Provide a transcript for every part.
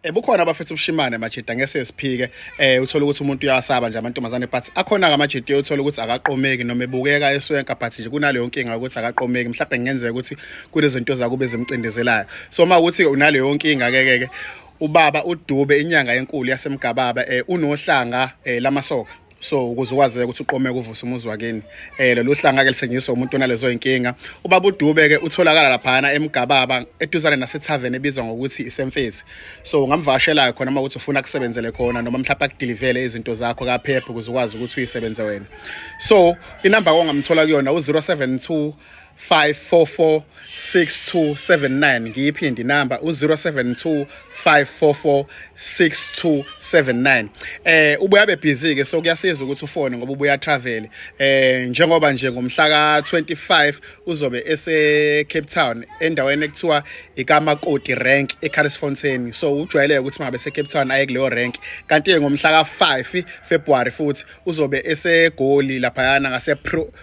Bukhona abafethu ubushimane majida ngese siphike, uthola ukuthi umuntu uyasaba nje amantombazane, but akhona ke amajida uthola ukuthi akaqomeki noma ebukeka eswenka, but nje kunaleyo nkinga ukuthi akaqomeki. Mhlawumbe kungenzeka ukuthi kunezinto zakube ezimcindezelayo. So uma ukuthi unaleyo nkinga ke ke ubaba uDube, inyanga enkulu yaseMgababa, unohlanga lamasoka. So ukuze ukwazi ukuthi uqomeke uvuse umuzi wakini, lolu hlanga ke lisetshenziswa umuntu onalezo inkinga. Ubaba uDube ke utholakala laphana eMgababa, eduzane nasethaveni ebizwa ngokuthi isemfezi. So ungamvakashela khona uma ukuthi ufuna kusebenzele khona, noma mhlawumbe akudilivele izinto zakho kaphepha ukuze ukwazi ukuthi uyisebenze wena. So inamba ongamthola kuyona u-072 544 6279. Ngiyiphinde inamba, u-072 544 6279. Ubuya be busy ke, so kuyasiza ukuthi ufone ngoba ubuya travel, njengoba nje ngomhla ka 25 uzobe ese Cape Town, endaweni ekuthiwa ikaMakoti Rank eCarisfontein. So ujwayele ukuthi mangabe se Cape Town aye kuleyo rank. Kanti ke ngomhla ka 5 February futhi uzobe eseGoli laphayana ngase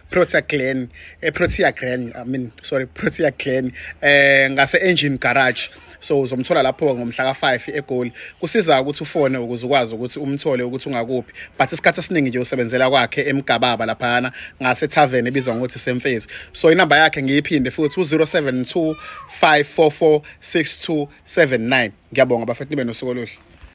Protea Glen, eProtea Glen, I mean, sorry, Protea Glen, ngase Engine Garage. So uzomthola lapho ngomhla ka5 eGoli. Kusiza ukuthi ufone ukuze ukwazi ukuthi umthole ukuthi ungakuphi, but isikhathi esiningi nje usebenzela kwakhe eMgababa laphana ngase tavern ebizwa ngokuthi Semfezi. So inamba yakhe ngiyiphinde futhi, u-072 544 6279. Ngiyabonga bafethu, nibe nosuku oluhle.